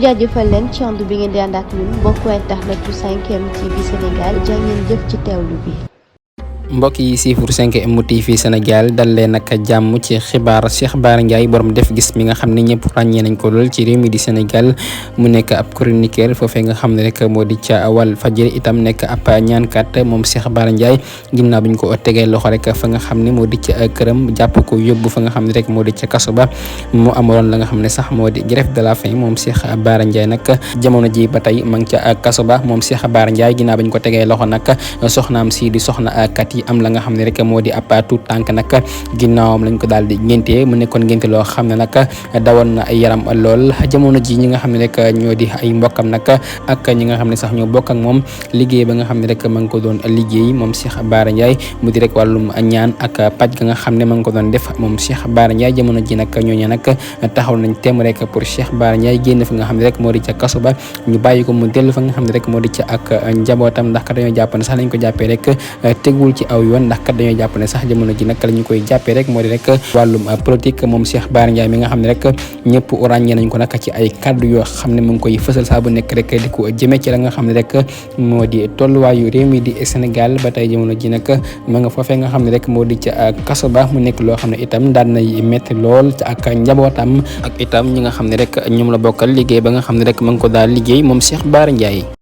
jaajëfal leen ci ànd bi ngeen di ànd ak ñun mbokku internet yu 5M TV Sénégal jaa ngeen jëf ci teewlu bi. mbokk yi siifur 5M TV Sénégal dal leen nag jàmm ci xibaar Cheikh Bara Ndiaye borom def gis mi nga xam ne ñëpp ràññee nañ ko lool ci réew mi di Sénégal mu nekk ab chroniqueur foofee nga xam ne rek moo di ca Walf Fadjri itam nekk ab ñaankat moom Cheikh Bara Ndiaye ginnaaw bi ñu ko tegee loxo rek fa nga xam ne moo di ca këram jàpp ko yóbbu fa nga xam ne rek moo di ca kaso ba mu amaloon la nga xam ne sax moo di grève de la faim moom Cheikh Bara Ndiaye nag jamono ji ba tey ma ngi ca kaso ba moom Cheikh Bara Ndiaye ginnaaw bi ñu ko tegee loxo nag soxnaam si di soxna kat yi am la nga xam ne rek moo di ab tuut tànk nag ginnaawam lañ ko daal di ngénte mu nekkoon ngénte loo xam ne nag dawoon na ay yaram lool jamono ji ñi nga xam ne rek ñoo di ay mbokkam nag ak ñi nga xam ne sax ñoo bokk ak moom liggéey ba nga xam ne rek ma ngi ko doon liggéey moom Cheikh Bara Ndiaye mu di rek wàllum ñaan ak paj ga nga xam ne ma ngi ko doon def moom Cheikh Bara Ndiaye jamono ji nag ñooñu nag taxaw nañ temm rek pour Cheikh Bara Ndiaye génn fi nga xam ne rek moo di ca kaso ba ñu bàyyi ko mu dellu fa nga xam ne rek moo di ca ak njabootam ndax ka dañoo jàpp ne sax lañ ko jàppee rek tegul ci aw yoon ndax kat dañoo jàpp ne sax jamono ji nag la ñu koy jàppee rek moo di rek wàllum politique moom Cheikh Bara Ndiaye mi nga xam ne rek ñëpp ràññee nañ ko nag ci ay kàddu yoo xam ne mu ngi koy fësal saa bu nekk rek di ko jëmee ci la nga xam ne rek moo di tolluwaayu réew mi di Sénégal ba tey jamono ji nag ma nga foofee nga xam ne rek moo di ca kaso ba mu nekk loo xam ne itam daan nay métti lool ak njabootam ak itam ñi nga xam ne rek ñoom la bokkal liggéey ba nga xam ne rek ma ngi ko daal liggéey moom Cheikh Bara Ndiaye